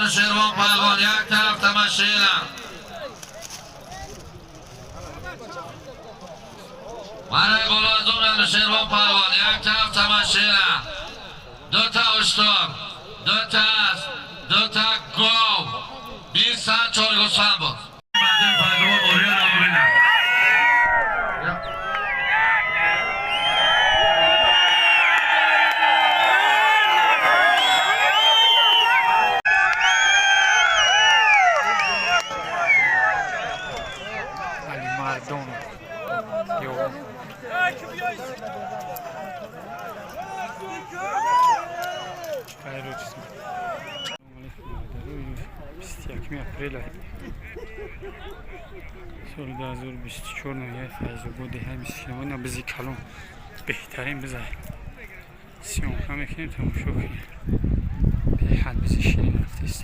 Анушервон паҳлавон, як тараф Тамаширам. Барои боло аз он Анушервон паҳлавон, як тараф Тамаширам. Дута уштур, дута асп, дута гов, 20 сар чори гӯсфанд буд. Мардуми Файзобод ориёнро бибинанд. Алимардон ё хайру чиз. 21-уми апреля соли 2024, ноҳияи Файзобод, деҳаи Мискинобод. Бизи калон, беҳтарин бизай съёмка мекунем, тамошо кунем. Беҳад бизи ширин рафтест.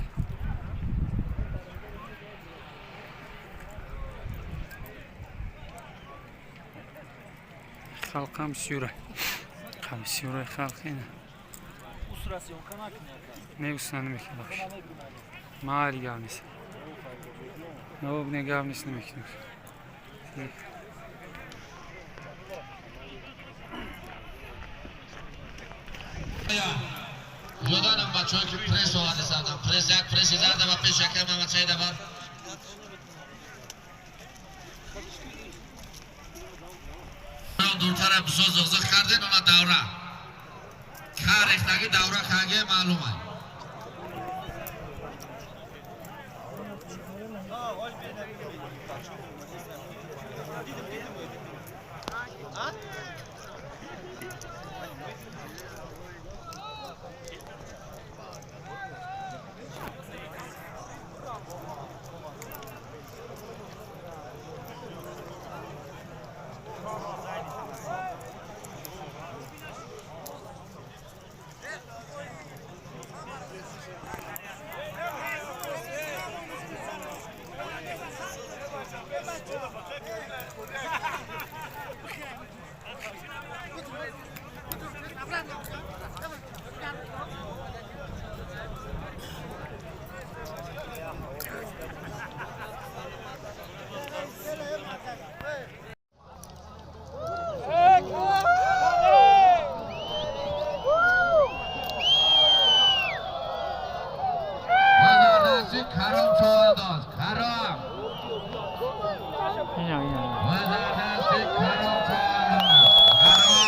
Халқам бисёра, бисёраи халқ ина. Не, усна намекунем, майли, гап нест. Не, гап нест, намекунем. Ёдонам, бачаҳое ки пресс овардисандам, пресс, як пресси зарда ба пеш якай Мамадсаида бар. Дуртара бисёр зиқзиқ карден, она давра ка рехтагӣ, давра каге маълум ай. Вазардасти Каром човандоз, Каром. Ина, ина. Вазардасти Каром човандоз, Каром.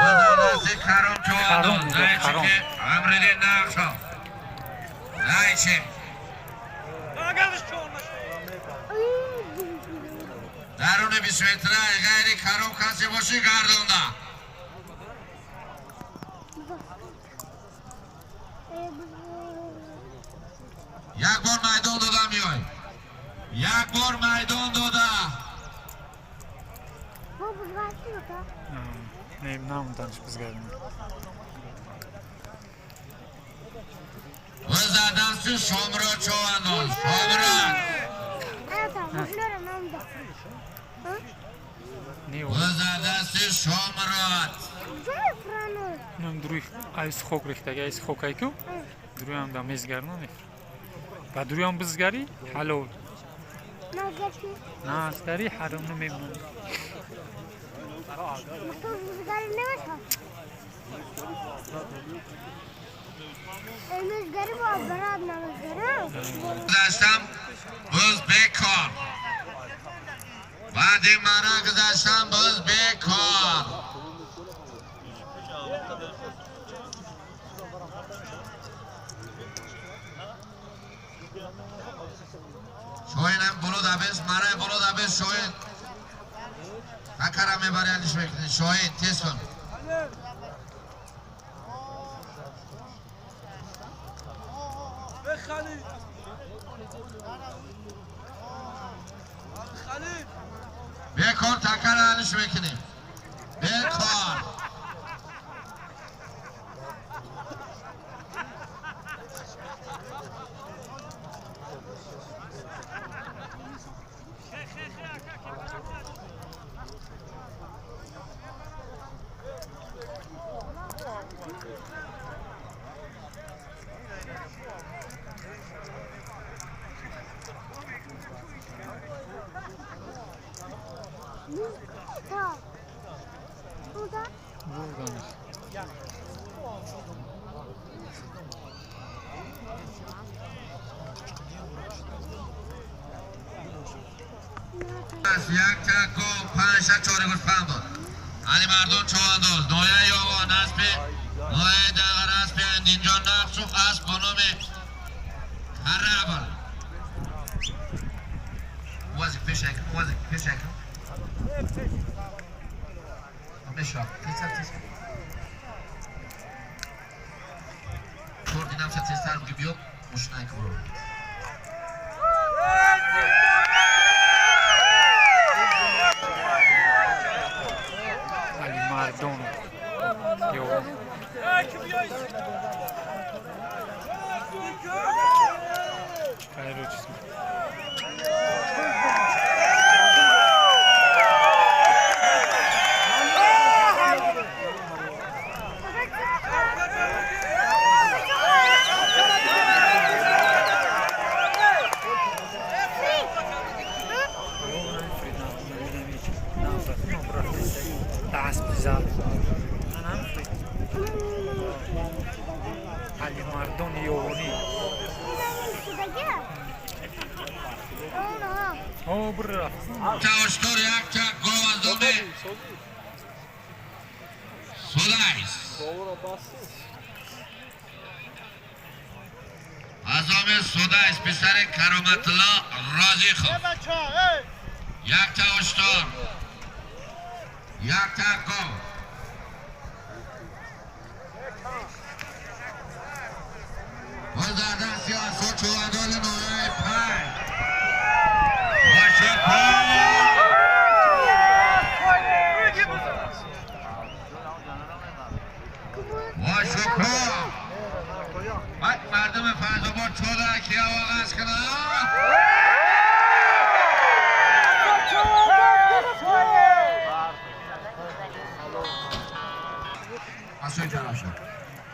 Вазардасти Каром човандоз. Каром, Каром. Зайчики Амридин Нақшо. Зайчик. Даруни 20 метра ғайри Каром касе бошӣ, гардонда. Як бор майдон дода меой. Як бор майдон дода. Не, намуданш бизгардем. Вазардасти Шомрод човандоз. Шомрод. Не. Вазардасти Шомрод. Нам дуруи айс хок рехтаги, айс хок айку дуруям да мезгарна, ба дуруям бизгари ҳалол, назгари ҳаром, намемонад. Гузаштам, боз бекор. Баъди мара гузаштам, боз бекор. Шоҳинам боло дабес, марай боло дабес, Шоҳин. Акара мебари, алиш мекунӣ. Шоҳин, тез кун. خلیل خلیل. Бекор такара алиш мекунем. Бекор. یک تک و 5 تا 4 گوسفند بود. علی مردان چوانداز نویه یاوان اسب نویه دغر اسب اندینجان نقصوف اسب با نام هرابل. وازی پیش اکن وازی پیش اکن میشه تیزتر تیزتر دیدم تیزتر بگی بیاد مشنک برو. علی مردان علی مردان یوانی تاشتور یک تک گاو از دامه سودایس از دامه سودایس پسر کرامت الله راضی خوب. یک تا اشتار یک تا گاو. باز در دستی از چوادال نوعه 5 باشکر مردم فیض‌آباد چودر کیا آغاز کنه.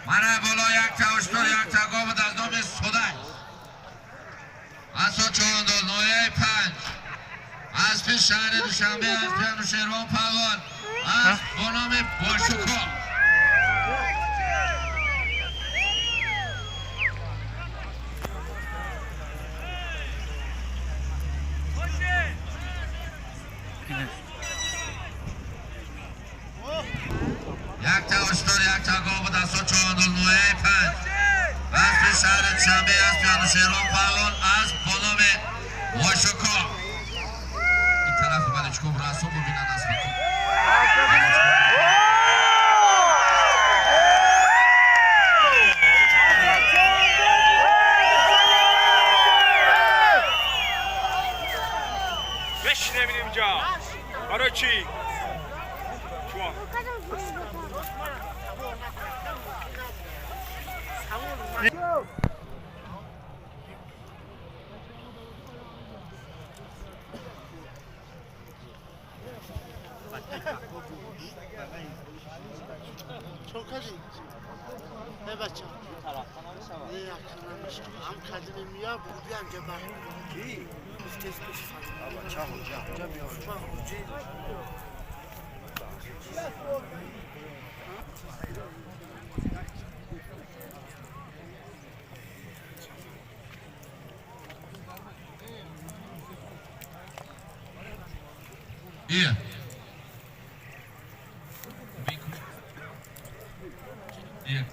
من بالا یک تا اشتر یک تا گاو از نام سودای اسا چهانداز نویه 5 اسب شهر دوشنبه اسب انوشیروان پهلوان اسب با نام باشکر. یک تا اشتر یک تا گاو دستا چهانداز نویه 5 اسب شهر دوشنبه اسب انوشیروان پهلوان اسب با نام باشکر. این طرف بلچکم رسو ببینن اسب برای چی؟ شما çok acı. Ne بچه؟ نه هم کردیم میا بودی هم جبر. کی؟ مفتیز پیش فاطمه. بابا چه هوجه؟ هوجه میاد. هوجه. İyi. İyi.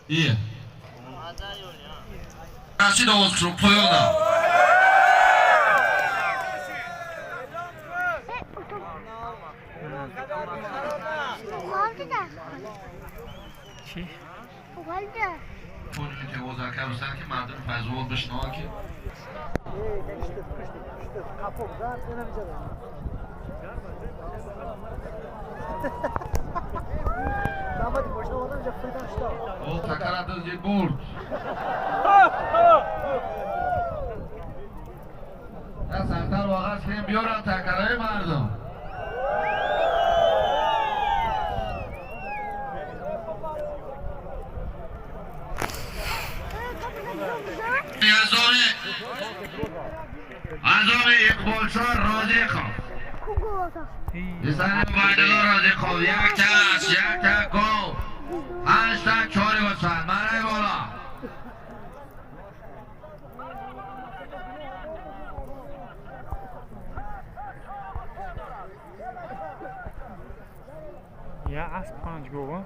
İyi. Raşid olsun koyuna. چی؟ اونی که وزر کردن که مردم فضول بشنوه که او تکر برد. نه سرتر واقعا که بیارن تکرهای مردم. Алишор Розиқов. Писари Убайдулло Розиқов. Якта асп, якта гов, ҳашта чори гӯсфанд. Мараи боло. Як асп, панҷ гов.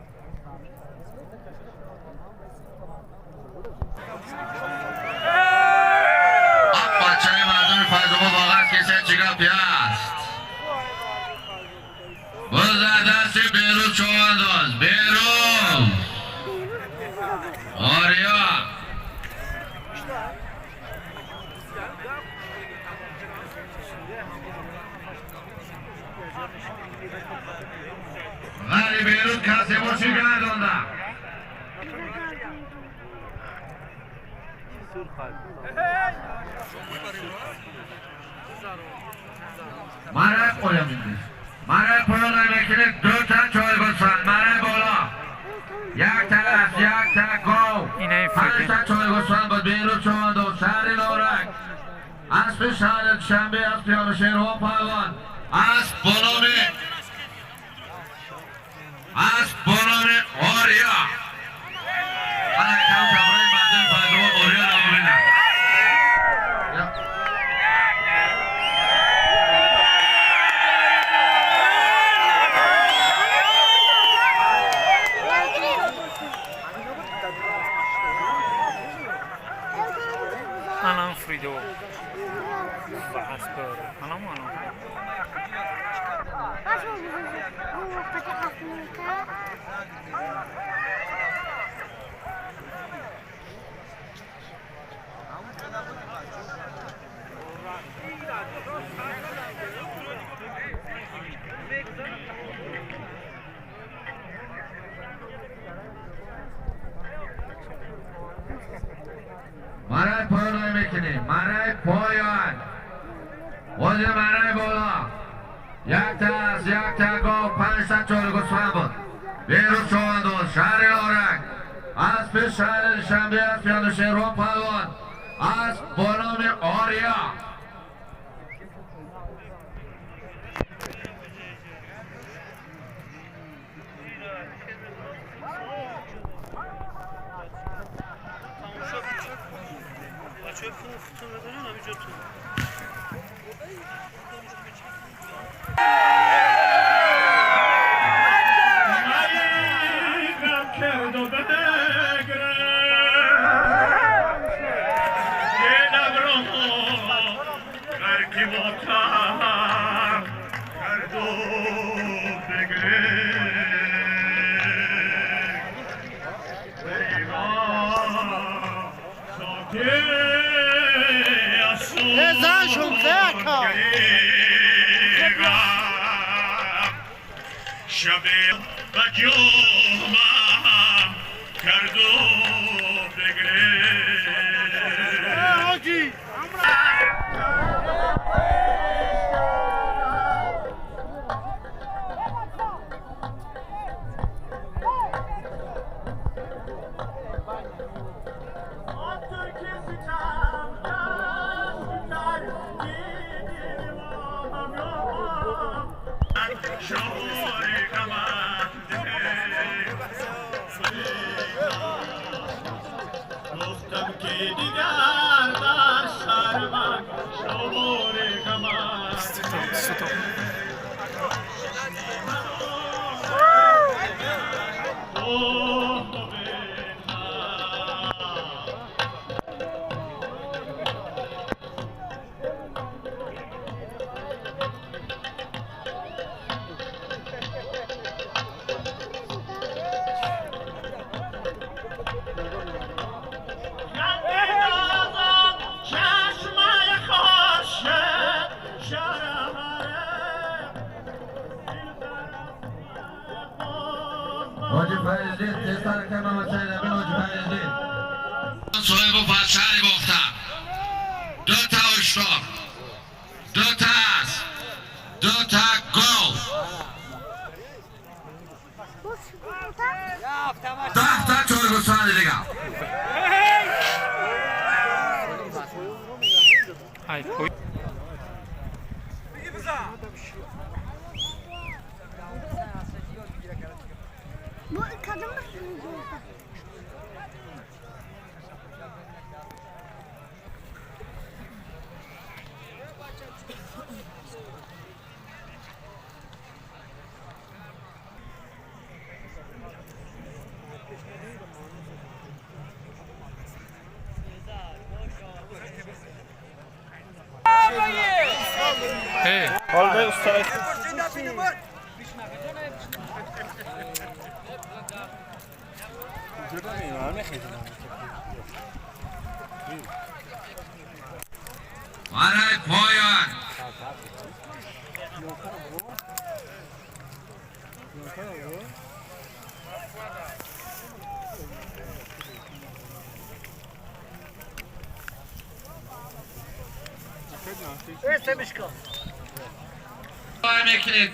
Бачаи мардуми Файзобод оғаз киса чӣ гапи аст? Боз дар дасти Берӯз Човандоз. Берӯз Ориё. Вале Берӯз касе боши гардонда. Мараи поён мекунед. Мараи поён мекунед, ду та чой гӯсфанд. Мараи боло. Як та асп, як та гов. Инаи Панҷ Фридин. та чой гӯсфанд буд. Берӯз Човандоз, шаҳри Норак. Аспи шаҳри Душанбе, аспи Алишервон Палвон. Асп бо номи Ориё. Ана кам таброи мардуми Файзобод Ориёро бибинад. Анам Фридо ва асп анам анам. Мараи поён мекунем. Мараи поён. Бози мараи боло. Як та асп, як та гов, панҷ та чори гӯсфанд буд. Берӯз Човандоз, шаҳри Норак. Аспи шаҳри Душанбе, аспи Анушервон Палвон. Асп бо номи Ориё. شب و جومم کردو بگره. گفتم که دیگر بر سر من شور غمت. Суто. چشمای خوشه شراره. ҳоҷи Файзиддин, тезтар кам, Мамадсаид Амин, ҳоҷи Файзиддин. Соҳибу шаҳри Бохтар. Ду та уштор, ду та асп, ду та гов, 10 та чори гӯсфанди дигар. Ай пой. برای پایان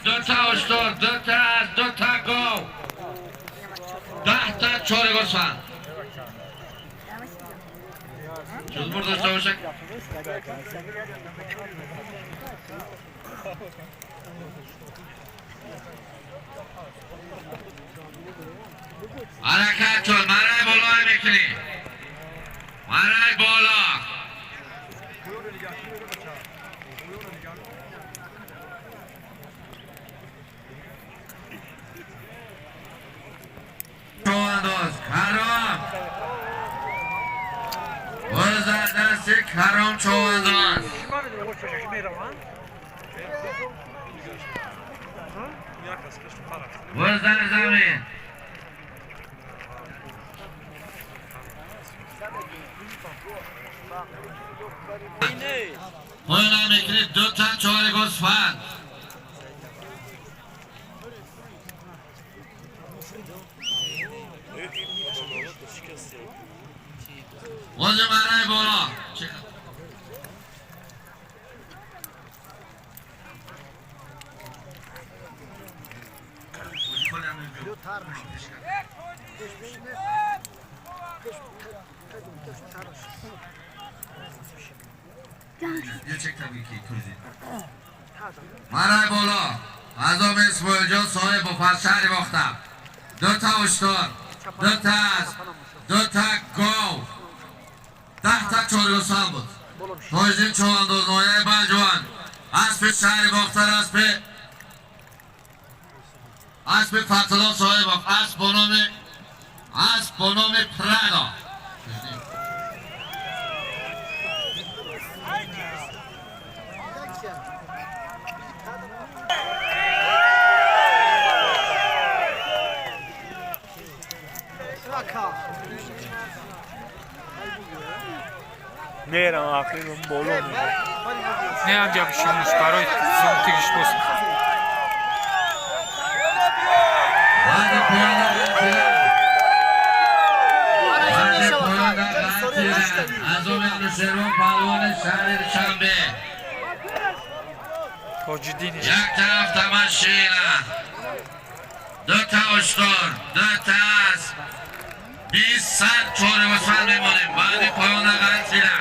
دو تا اشتر، دو تا از، دو تا گاو، 10 تا چهار گوسفند. چون برداشته باشه. حرکت شد. مرای بالا میکنی. مرای بالا. کرام دست کرام چوانداز. در زمین. پایان میکنید. دو تا چهار گوسفند. باز برای بالا. برای بالا. از اسماعیل جان صاحب با فرشهری باختم. دو تا اشتر، دو تا از، دو تا گاو، 10 تا چهار بود. تاجدین چوانداز نایه بلجوان. اسب شهری باختر، اسب فتلا صاحب باخت. اسب با نام پردا. میرم آخرم بالا نه هم جا بشینش برای زمتگیش باست. تاجدینش یک طرف تماشیره، دو تا اشتر، دو تا از 20 سر چهار گوسفند میمانیم. بعد پایان قرنطینه.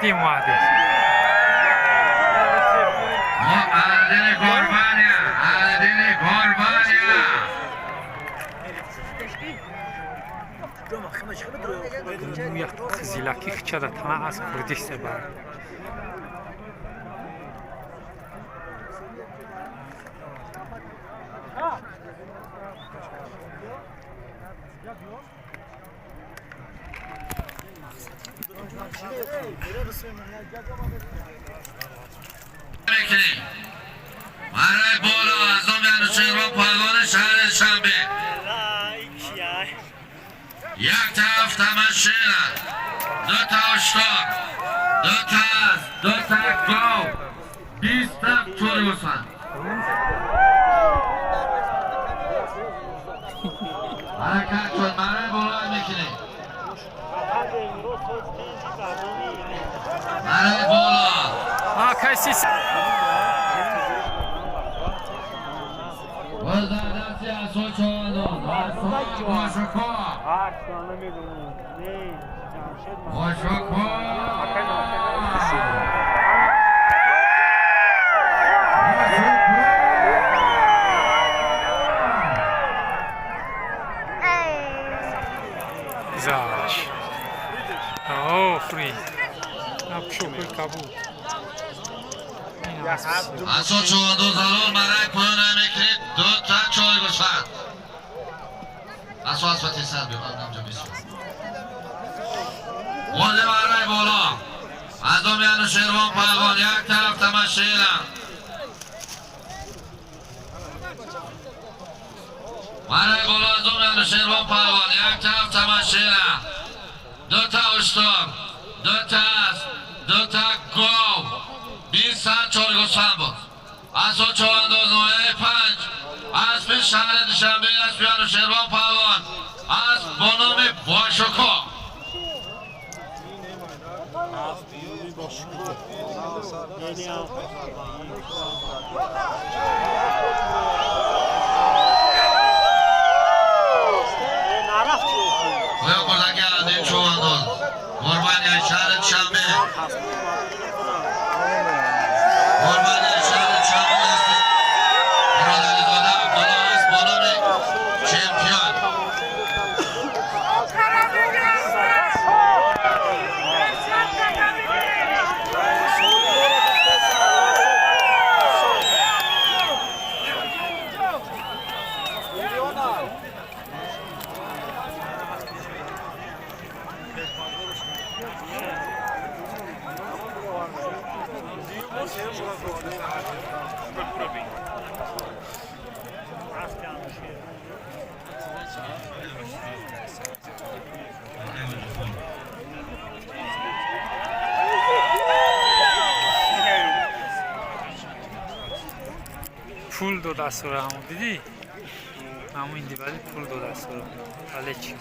دیم واحده. علادین قربانیه، علادین قربانیه. زیلاکی خچه تمام از کردیسته بر. برای بالا از آن انوشیروان پهلوان شهر شنبه. یک طرف تماشیره، دو تا اشتر، دو تا از، دو تا گاو، 20 تا چهار گوسفند. حرکت شد. برای بالا میکنی. برای بالا. Си. باز در دستی اسب چوهانداز، اسب باشکوه. باشکوه. Заш. Офрин. Шукри кабуд. اسب چوهانداز الان برای پایان میکنید. دو تا چای گوسفند. اسب اسب تیسر بیا اونجا بیسو. باز برای بالا. از انوشیروان پهلوان، یک طرف تمشیرم. برای بالا از انوشیروان پهلوان، یک طرف تمشیرم. دو تا اشتر، دو تا اسب، دو تا گاو، 20 تا چهار گوسفند بود. اسب چهار ناحیه پنج، اسب شهر دوشنبه، اسب انوشیروان پهلوان، اسب با نام باشکوه. آیا بردگی عدی چوهانداز قربانی شهر دوشنبه، قربانی شهر دوشنبه است. برادری زاده عبدالله است با نام چمپیون. Пул додастура, ҳамон дидӣ? Ҳамон индивидуалӣ пул додастура. Вале чӣ?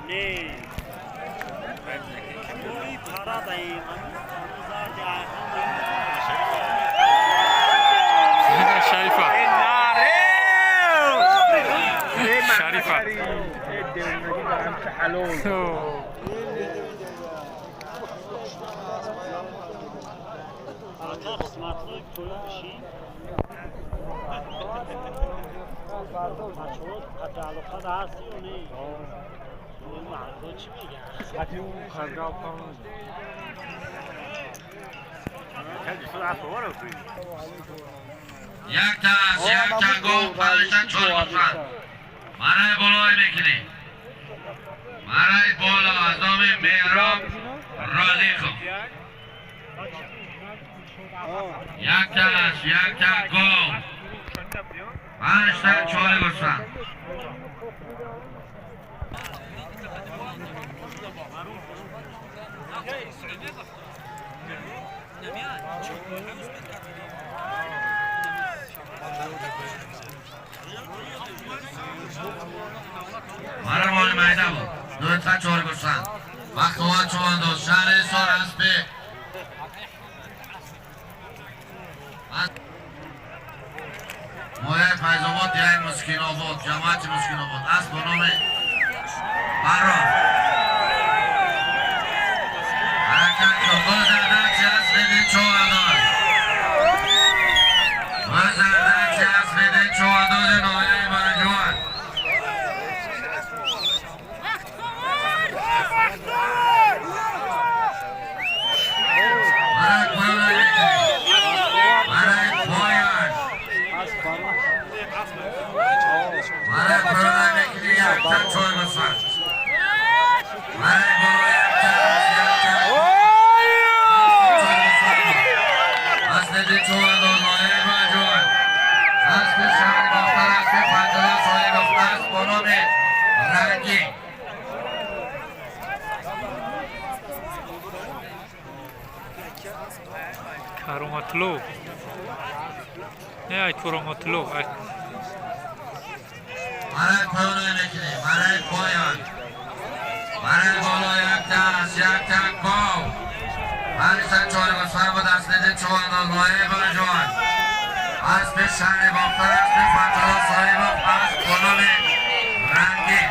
نه، پارا دایی Шарифа. Шарифа. О. قسمت پوشی بچه‌ها قطع علاقه هستی یا نه؟ این مردا چی میگن؟ یک تا اسب، یک تا گاو، پنج تا چهار گوسفند. برای بالای میکنی. برای بالا از نام مهراب رازیخو. یک تا اسب، یک تا گاو، پنج تا چهار گوسفند. برای مال میده بود. دو تا چهار گوسفند. وقت آمد چوهانداز شهر حصار، اسب مایه فیض آباد، یک مسکین آباد، جماعت مسکین آباد، اسب با نام براف. حرکت کن. باز در دست اسب چوهانداز، باز در دست اسب چوهانداز ناحیه مرجوان. برای پایان، برای پایان، برای پایان میکنی. یک تا چهار گوسفند. رنگی. Кароматло. Не, ай Кароматло. Ай. برای پایان میکنیم، برای پایان، برای بالا. یک تا است، یک تا گاو. هر چهار گوسفند با دست نده چوبانداز مایه جوان اسب شهر باختر، اسب فتح‌الله صاحب از غلام رنگی.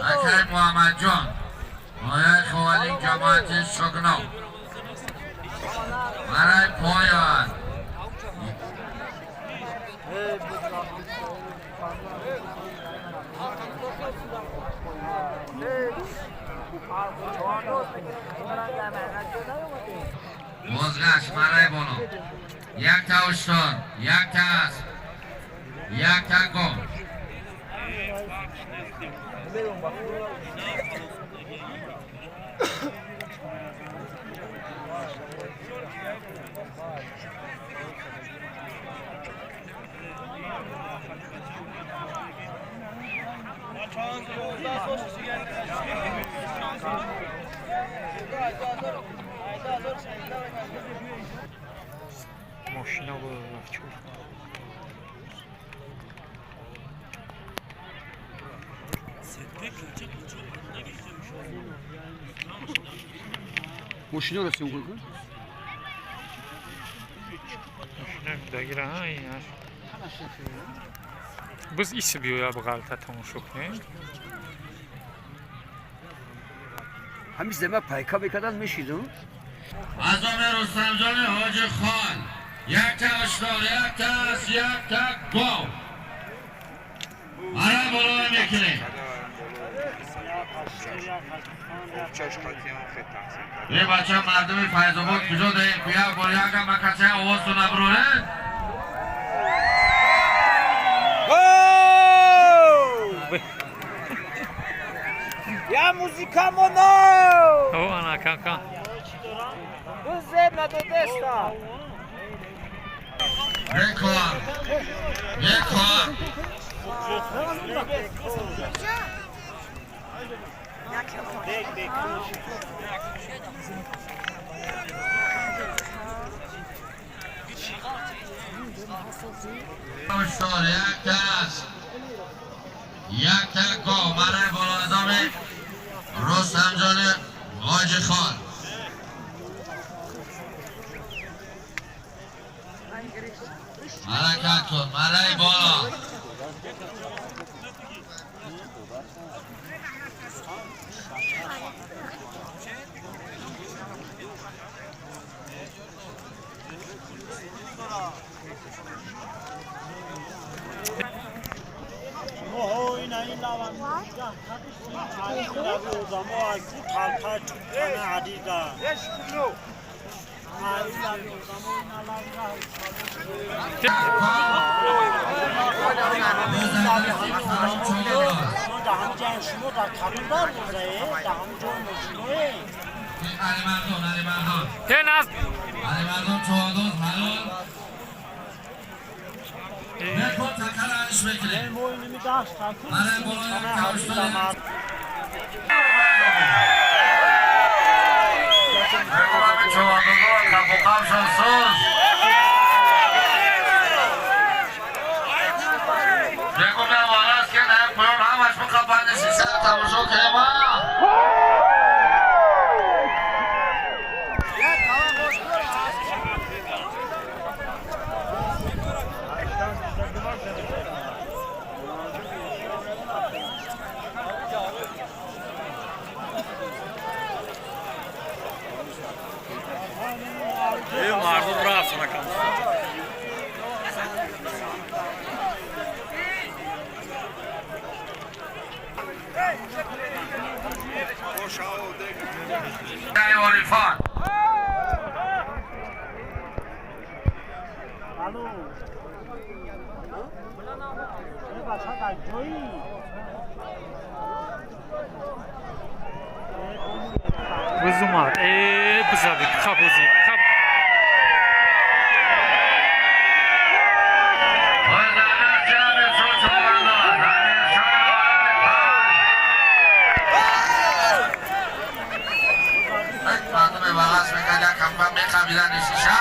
اکای محمد جان آیا خوالین جماعت شگنا. برای پایان. بازگشت برای بالا. یک تا اشتر، یک تا اسب، یک تا گاو. Мошина буд. Мошинаро съёмка кун. Мошина дагира ин биз иси биёя бағалта тамошо кунем. Ҳамин зема пайка мекардан, мешидам. از آن رستم جان حاج خان. یک تا اشتر، یک تا اسب، یک تا گاو. برای بالا میکنیم. یه بچه مردم فیض آباد کجا داریم؟ یک بار یک هم کسی آواز تو نبروره. Я музика моно! О, ана кака. Бузем надодеста! رکورد، رکورد. Бек бек. اشتر، یک تا اسب، یک تا گاو. برای بالا ادامه رستم جان حاج خان. حرکت کن برای بالا. Моҳо ина ин лаван одамо аз талпа чӯтана адида. Ин лави одамо ина лавра. Шумо дар ҳамин ҷо, шумо дар кадом дарвозае, дар ҳамин ҷо мошиное. علی مردان، علی مردان. Е наз. علی مردان، چوانداز حلال بکن تکر علیش بکنه. Мо инами даст такун. برای بالا یک تا اشتر. چواندازا کف و قفشان سوز. بگو نه که نه پایان همش بخپنده سیصد تماشا کنیم. Мардум рафт накам. Як кам мехабидан шиша.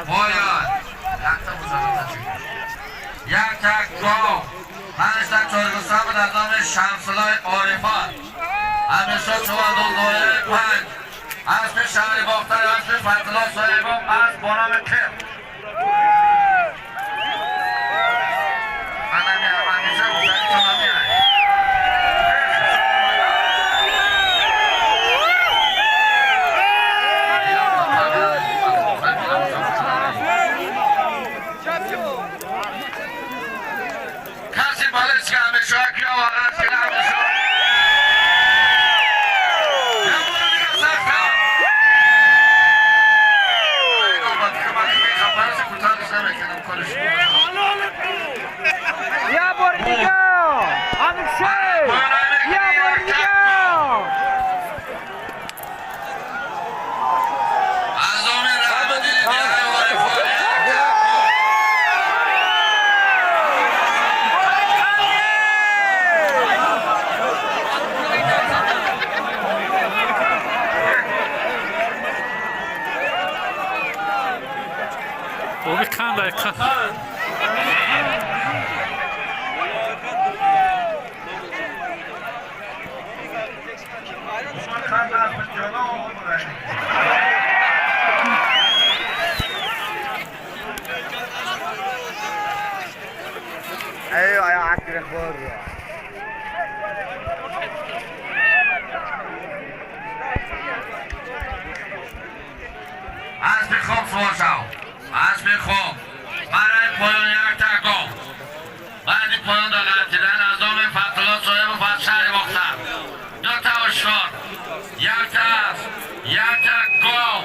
باید یک تک گاو پنج تک چهارگستان به در نام شمسلای عارفات همیشه چهار دو پنج اسب شهر باختر اسب فتلا صاحبان اسب با نام کر همیشه گفتنی کسی بالش که همیشه که آورد که همیشه یه برو دیگه سخته. ای نوبت که من میخوام برش کوتاهش نمی‌کنم، کارش Я Бордига! Алексей! Я Бордига! از امید رحمتی دیگه عارفانه. Оби қандай қанд. ايوه يا عكر اخبار. اسب خوب سوار شو، اسب خوب برای پایان یک تکم بعدی پایان در غلطیدن از نام فتلا صاحب و فتح شهر باختر دو تا اشکار یک تا اسب، یک تا گاو.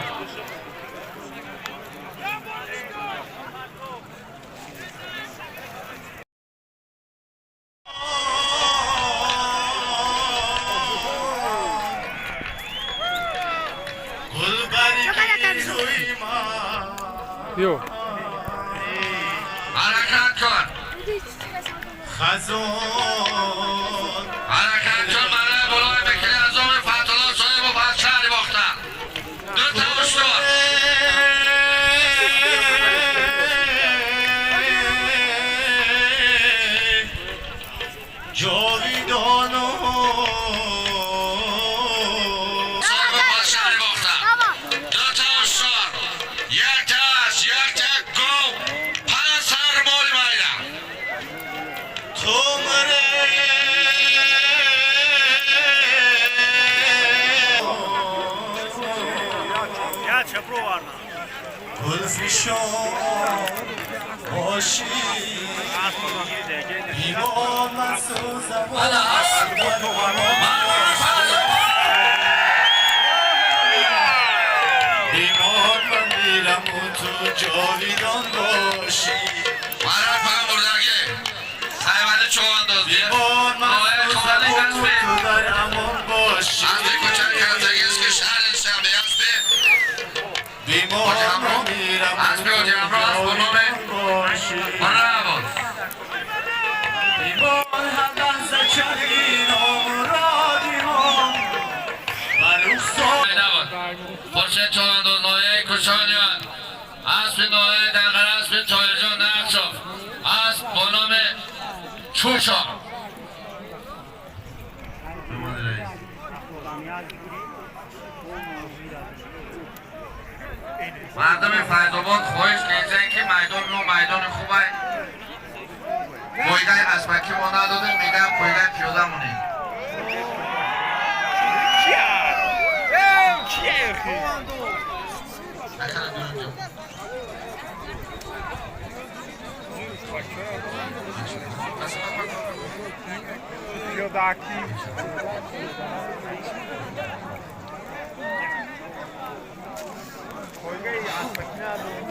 Ё. حرکت کن. خزان حرکت کن برای بلای بکری از نام فتلا صاحب و فتح شهر باختر دو تا اشکار. جاویدانو صاحب و فتح شهر باختر دو تا اشکار یک تا اسب، یک تا گاو، پنج سر مال میدن. تو مره گلفشان باشی بیمار من سوزم بیمار من میرم و تو جاویدان باشی برای پایان بردگی سیوند چوبانداز بیمار من آقای سوزم خالق و اسب تو در امان باشی اسب کوچک کردگی است که شهر شنبه اسب بیمار من میرم و اسب تو حاجی همراه است با نام جاویدان باشی برای بیمار هر لحظه چنین آمرادیم بر خورشید چوبانداز نایه کشانیان اسب نایه دنقر اسب تایرجان نقشاف اسب با نام چوشا. مردم فیض‌آباد خواهش کردن که میدان نو میدان خوبه پایگاه اسبکی ما ندادیم میگم پایگاه پیاده مونیم.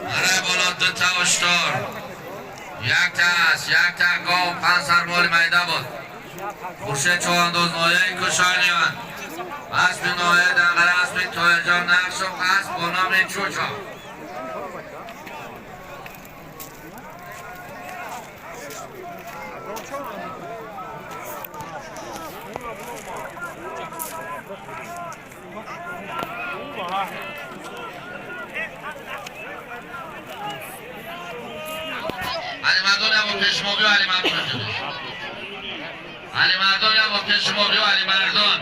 آره بالا دو تا اشتر یک تا است یک تا گاو پنج سر مال میده بود خورشید چوانداز نایه کشانیان اسب نایه دنقره اسب تایرجان نقش و اسب با نام چوچا. علی مردان یا با پیش ما بیا. علی مردان، علی مردان یا با پیش ما بیا. علی مردان.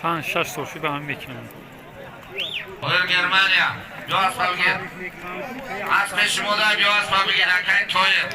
5-6 сол шуд, ба ҳам мекунам. Оё Германия, бیا اسب بگیر. اسب شما در بیا اسب بگیر. اکای تویر.